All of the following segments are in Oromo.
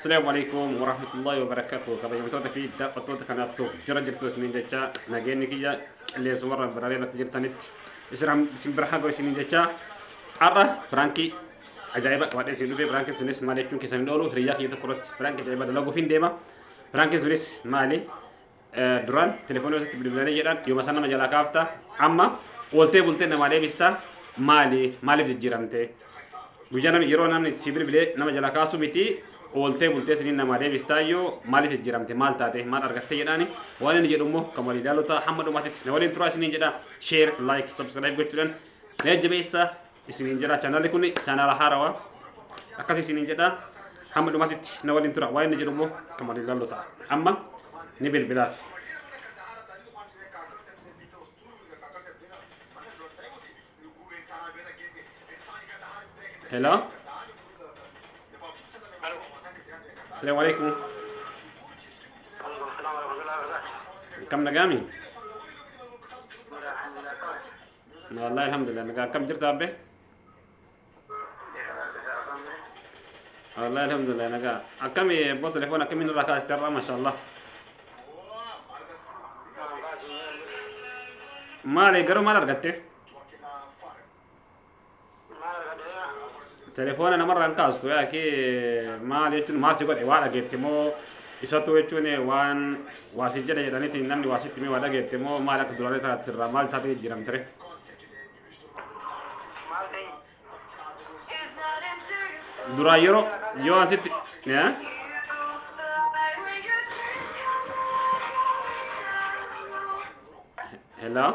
Assalamu alaikum warahmatullahi wabarakatuh. Kabajamtoota fi daawwattoota kanaaf jira jirtu isiniin jecha nageenyi kiyya qilleensa warra biraalee bakka jirtanitti isin bira haa ga'u isiniin jecha har'a piraankii ajaa'iba qabadhee isin dhufe. Piraankiin sunis maal jechuun keessan hin oolu, hiriyyaa kiyya tokko irratti piraankii ajaa'iba dalaguuf hin deema. Piraankiin sunis maali? Duraan telefoonii asitti bilbilanii jedhan yooma san nama jalaa kaafta, amma ooltee bultee namaa deebista. Maali, maaliif jijjiiramte? Guyyaa namni yeroo namni si bilbilee nama jalaa kaasu miti, ooltee bulteetiniin namaa deebistaayyuu maaliif jijjiiramte, maal taate, maal argatte jedhaani. Waan inni jedhu immoo kan walii ilaalu ta'a. Hamma dhumaatitti na waliin turaa isiniin jedha. Share, like, subscribe gochuudhaan na jajjabeessa isiniin jedha. Chaanaalli kun chaanaala haarawaa akkas isiniin jedha. Hamma dhumaatitti na waliin tura. Waan inni jedhu immoo kan walii ilaalu ta'a. Amma ni bilbilaaf. Hello. Assalamu alaikum. Kam nagami? Wallahi alhamdulillah nagaa. Akkam jirta abbe? Wallahi alhamdulillah nagaa. Akkami abboo, telefoon akkamiin irraa kaasite har'a? Masha Allah. Maali garuu, maal argatte? Telefoona namarraa hin kaastu yaaki. Maal jechuun, maal si godhe? Waa dhageette moo isatu jechuun waan waa si jedhe jedhaniitiin namni waa sitti himee waa dhageette moo maal? Akka duraanii taate irraa maal taatee jijjiiramte? Duraan yeroo yoo asitti hello.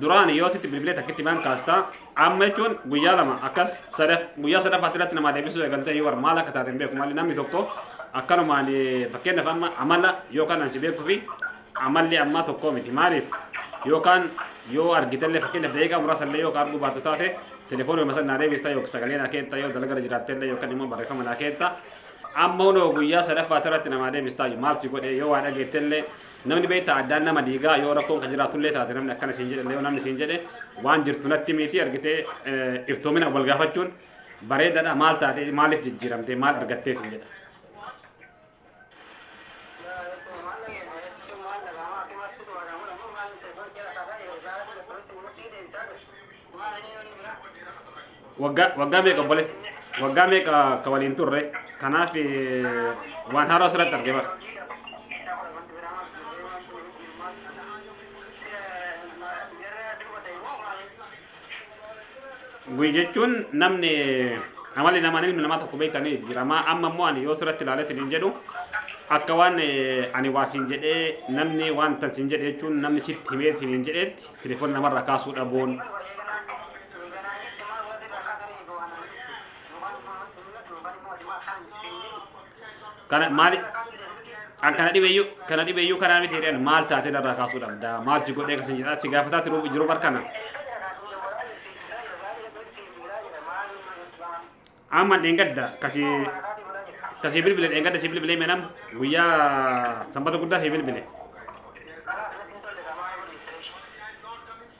Duraan yoo sitti bilbilee takkitti maan kaastaa, amma jechuun guyyaa lama akkas sadaf guyyaa sadaffaatti irratti namaa deebisuu eegaltee yoo maal akka taate hin beeku. Maali namni tokko akkanumaan, fakkeenyaaf amma amala yookaan ansi beekuu fi amalli ammaa tokko miti. Maaliif yookaan yoo argitellee, fakkeenyaaf daqiiqaa muraasa illee yoo arguu baattu taate, telefoonii masa naa deebista yookaan sagalee naa keetta, yoo dalagara jiraattellee yookaan immoo barreeffama naa keetta. Amma hunoo guyyaa sadaffaatti irratti namaa deebistaa. Maal si godhe? Yoo waa dhageettellee, namni beektaa addaan nama diigaa. Yoo rakkoon kan jiraatullee taate, namni akkana siin jedhe, yoo namni siin jedhe waan jirtu natti miti argitee iftoomina wal gaafachuun bareedaadha. Maal taate, maaliif jijjiiramte, maal argattee siin jedha. Waggaa meeqa obboleessa, waggaa meeqa akka waliin turre, kanaaf waan haaraa asirratti arge bara. Guyy jechuun namni amalli namaa, ilmi namaa tokko beektanii jijjiiramaa. Amma immoo ani yoo sirratti ilaaletti hin jedhu akka waan ani waa siin jedhee, namni waan tan siin jedhe jechuun namni sitti himee hin jedheetti telefoona namarraa kaasuu dhabuun. Kana maali an kana dhibeeyyuu, kana dhibeeyyuu kanaa miti jedhan. Maal taatee narraa kaasuu dhabdaa, maal si godhee kasin jedhaa si gaafataa jiru jiru barkana. Amma dheengadda kasii bilbile, dheengadda si bilbilee meenam guyyaa sanbata guddaa si bilbile.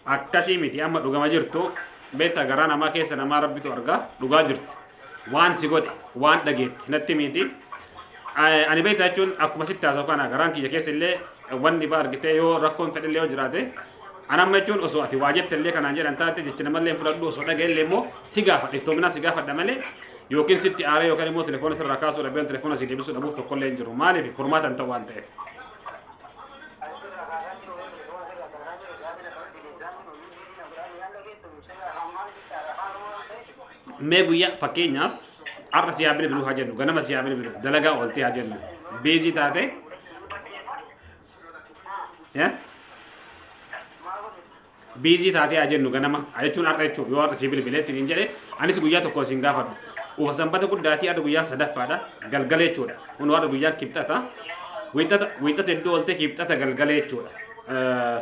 Akkasii miti, amma dhugama jirtu beektaa, garaa namaa keessa namaa rabbitu argaa. Dhugaa jirtu, waan si godhe, waan dhageetti natti miti. Ani beektaa jechuun akkuma sitti haasa'u kana garaan kiyya keessa illee wanni ba argitee yoo rakkoon fedhillee yoo jiraate, an amma jechuun osoo ati waa jette illee kanaan jedhan taate jecha namallee hin fudhadhu. Osoo dhaga'e illee immoo si gaafadha, iftoominaan si gaafadha malee yookiin sitti aaree yookaan immoo telefoona sirraa kaasuu dhabee telefoona si deebisuu dhabuuf tokkollee hin jiru. Maaliif furmaata hin ta'u waan ta'eef. Mee guyyaa fakkeenyaaf har'a si haa bilbilu haa jennu, ganama si haa bilbilu, dalagaa ooltee haa jennu, busy taate, busy taatee haa jennu, ganama jechuun har'a jechuun yoo har'a si bilbilee ittiin jedhe, anis guyyaa tokko isin gaafadhu. Ufa sanbata guddaatii har'a guyyaa sadaffaadha galgala jechuudha. Kun har'a guyyaa kibxata. Wiixata, wiixata iddoo ooltee kibxata galgala jechuudha.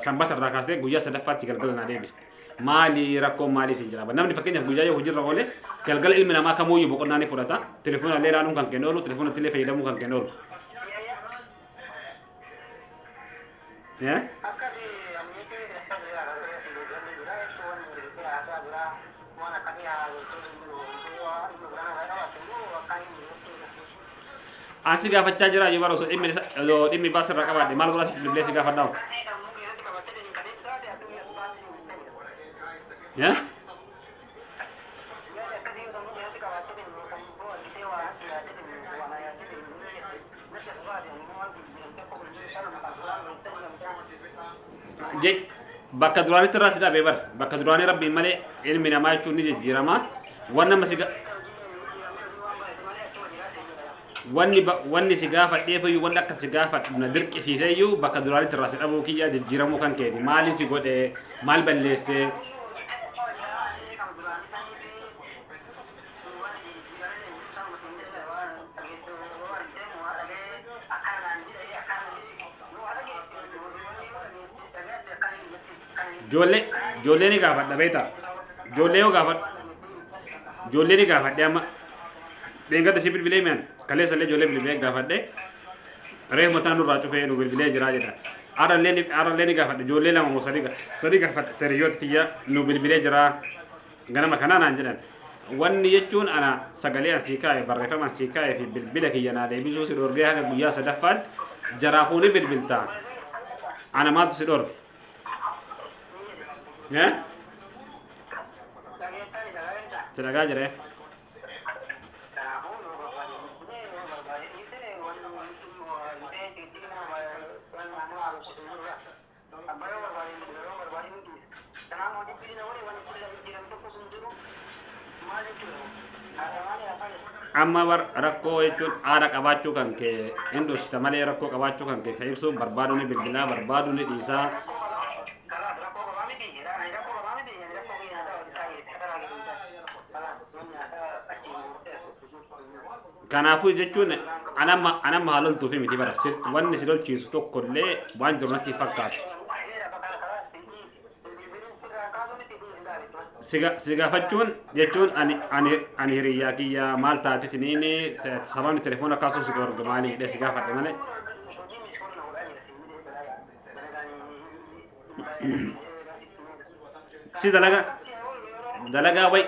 Sanbata irraa kaasee guyyaa sadaffaatti galgala naa deebiste. Maali rakkoon, maalii siin jira? Namni fakkeenyaaf guyyaa yoo hojiirra oole galgala ilmi namaa kamuuyyuu boqonnaa ni fudhata. Telefoona illee ilaaluun kan kennu oolu, telefoona illee fayyadamuu kan kennu oolu. Ansi gaafachaa jira yoo bara osoo dhimmi osoo dhimmi baas irraa qabaadhe maal godhaa bilbilee si gaafadhaa? Yaa? Bakka duraanitti irraa si dhabee bara bakka duraanii rabbiin malee ilmi namaa jechuun ni jijjiirama. Wanni amma si wanni wanni si gaafadheef iyyuu wanni akka si gaafadhu na dirqisiise iyyuu bakka duraanitti irraa si dhabuu kiyya jijjiiramuu kan keeti. Maali si godhe? Maal balleesse? Ijoollee ijoollee ni gaafadha beektaa? Ijoollee yoo gaafadhu ijoollee ni gaafadhe. Amma dheengadda si bilbilee mi'an kaleessa illee ijoollee bilbilee gaafadhe, reefu mataan nurraa cufee nu bilbilee jiraa jedha. Haadhallee ni gaafadhe, ijoollee lama moo sadii gaafadhe, hiriyoota tiyya nu bilbilee jiraa ganama kanaa naan jedhan. Wanni jechuun ana sagalee asii kaa'e, barreeffama asii kaa'e fi bilbila kiyya naa deebisuu si dhorgee haga guyyaa sadaffaatti jaraafuu ni bilbiltaa. Ana maaltu si dhorge? Eh? Si dhagaa jira. Amma bar rakkoo jechuun aara qabaachuu kan kee hin dhoksita malee rakkoo qabaachuu kan kee kan ibsu barbaaduu ni bilbilaa, barbaaduu ni dhiisaa. Kanaafuu jechuun anamma haa loltuufi miti bara wanni si lolchiisu tokko illee waan jiru natti hin fakkaatu. Si gaafachuun jechuun ani hiriyyaa kiyya maal taatetiniin sababni telefoona kaasuu si dhorge maali jedhee si gaafadhe malee. Si dalagaa dalagaa way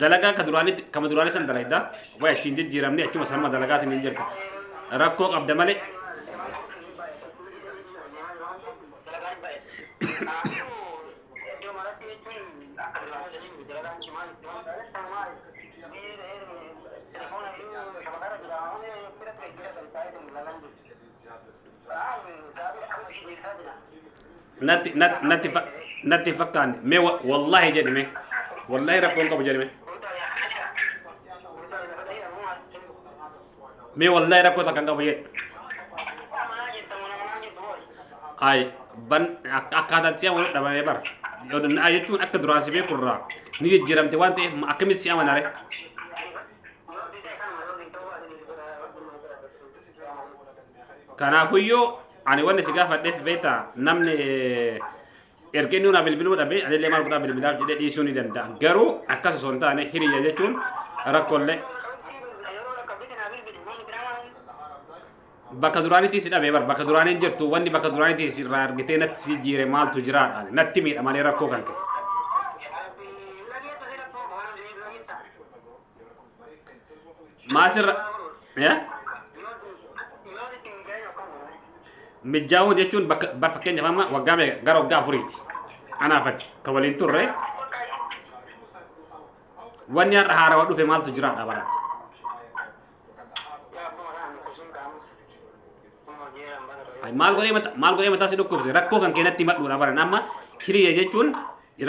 dalagaa ka duraanitti kama duraanii san dalagda way achiin jijjiiramne achuma sanuma dalagaatiin hin jirtu rakkoo qabda malee. Natti natti natti natti hin fakkaanne. Mee wallahi jedhi, mee wallahi rakkoon qabu jedhi, mee mee wallahi rakkoo takka hin qabu jedhi. Ay ban akkaataan si amanu dhabamee bara jechuun akka duraan si beeku irraa ni jijjiiramte waan ta'eef akkamitti si amana ree? Kanaafuyyuu ani wanni si gaafadheef beektaa, namni erga inni naa bilbiluu dhabe anillee maal godhaa bilbilaaf jedhee dhiisuu ni danda'a. Garuu akkas osoo hin taane hiriyya jechuun rakkoolee bakka duraanitti si dhabe bar bakka duraanii hin jirtu, wanni bakka duraanitti si irraa argitee natti si jijjiire maaltu jiraadha natti miidha malee rakkoo kan ta'e. Maal sirra? Mijjaa'uu jechuun bakka bar fakkeenyaaf amma waggaa meeqa gara waggaa 4ti anaafati ka waliin turre, wanni har'a haarawa dhufe maaltu jiraadha bara. Maal godhee mata maal godhee mataa si dhukkubse? Rakkoo kan kee natti himadhuudha bara. Amma hiriya jechuun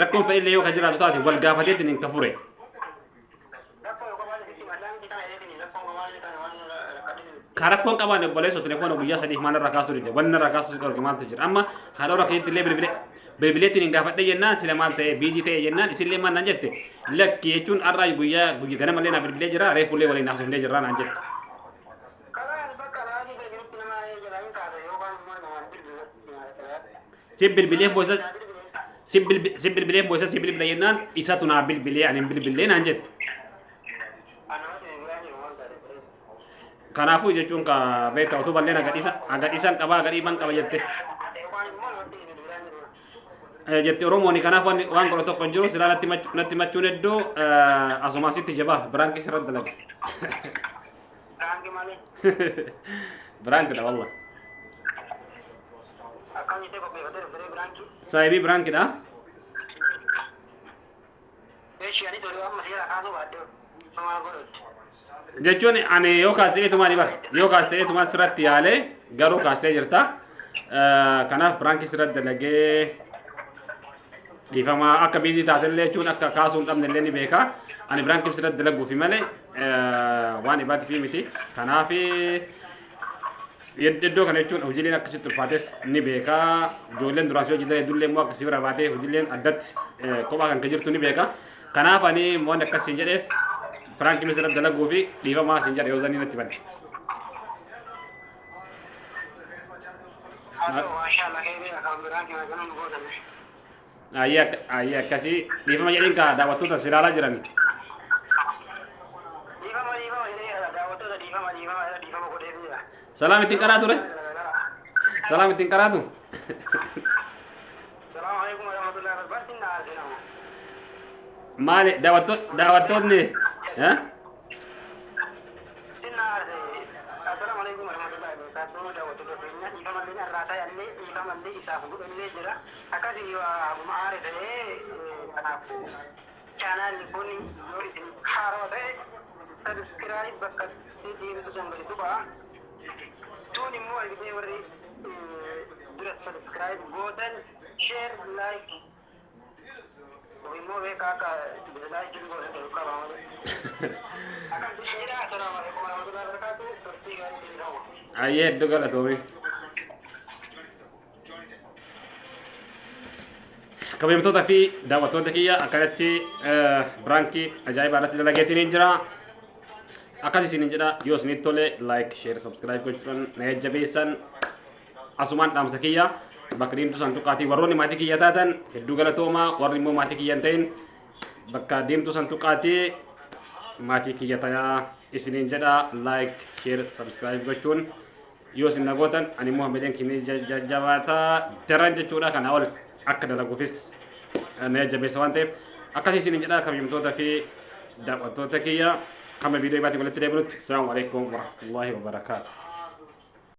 rakkoon fedhillee yoo ka jiraatu taate wal gaafateetiin hin ka fure. Ka rakkoon qabaanne obboleessoo telefoona guyyaa 3f maal irraa kaasuu dide? Wanni irraa kaasuu si dhorke maaltu jira? Amma haadha keetti illee bilbilee bilbileettiin hin gaafadhe jennaan sila maal ta'e biizii ta'e jennaan isillee maal naan jette? Lakki jechuun har'aa guyyaa guyyaa ganamallee naa bilbilee jira, reefullee waliin haasofnee jirra naan jette. Si bilbilee boosa si bilbilee boosa si bilbila jennaan isatu naa bilbilee ani hin bilbilee naan jette. Kanaafuu jechuun ka beektaa osoo balleen agadhiisa agadhiisan qabaa agadhiiban qaba jette. Jetti Oromooni kanaaf waan godhu tokko hin jiru silaa natti machuun hedduu asuma asitti jabaa biraankii sirratti dalage. Biraanki malee. Biraankidha wallah. Akkam jettee qopheeffatee dhuftee biraankii? Saayibii biraankidha. Eeshi ani tole amma seera kaasuu baadde maal godhutti. Jechuun ani yoo kaastee tumaan bara yoo kaastee tumaan sirratti yaalee garuu kaastee jirta. Kanaaf biraankii sirratti dalagee dhiifama akka biizii taatellee jechuun akka kaasuu hin dhabne illee ni beeka. Ani biraankii sirratti dalaguufi malee waan ibaatiif miti. Kanaaf iddoo kana jechuun hojiileen akkasitti ulfaates ni beeka. Ijoolleen duraas yoo hojjetan hedduullee immoo akkasii bira baatee hojiileen addatti kophaa kan jirtu ni beeka. Kanaaf ani waan akkasiin jedheef biraankii sirratti dalaguu fi dhiifamaa siin jedha yoo zanii natti bane. Haa ta'u maashaallah keebii akaan biraankii maqaan nu gootan. Ayyee akkasii dhiifama jedhiin kaa daawwattoota si ilaalaa jiran. Dhiifama dhiifama jedhee daawwattoota dhiifama dhiifama dhiifama godhee jira. Salaam ittiin qaraa ture? Salaam ittiin qaraatu? Salaamu alaikum warahmatullahi wabarakatuh. Na arginamu. Maali daawwattoonni? Sinna arse. Assalaamu alaikum warahmatullahi wabarakatuh. Daawwattoota keenya dhiifama illee irraa ta'e dhiifama illee isaaf godhallee jira. Akkasii haguma aare ta'ee kanaafuu chaanaalli kun yoo isin haarawaa ta'e sabiskiraayib bakka diimtuu san gadi tuqaa. Tuun immoo argitee warri dura sabiskiraayib gootan sheer laayik immoo beekaa akka laayikiin gootan ta'uu qaba malee. Akkam jechuudha. Assalaamu alaikum warahmatullahi wabarakatuh. Turtii gaarii isin qaba. Ayyee hedduu galatoome. Kabajamtoota fi daawwattoota kiyya akkanatti biraankii ajaa'ibaa irratti dalageetiin hin jira. Akkas isiniin jedha yoo isinitti tole like, share, subscribe gochuudhaan na jajjabeessan asumaan dhaamsa kiyya bakka diimtuu san tuqaatii warroonni maatii kiyya taatan hedduu galatoomaa warri immoo maatii kiyya hin ta'in bakka diimtuu san tuqaatii maatii kiyya tayaa isiniin jedha like, share, subscribe gochuun yoo isin nagootan ani immoo hamileen kiyya jajjabaataa daran jechuudha kanaa ol akka dalaguufis na jajjabeessa waan ta'eef akkasii isiniin jedha kabajamtoota fi daawwattoota kiyya hamma viidiyoo ibaatiin walitti deebinutti. Assalaamu alaikum warahmatullahi wabarakaatu.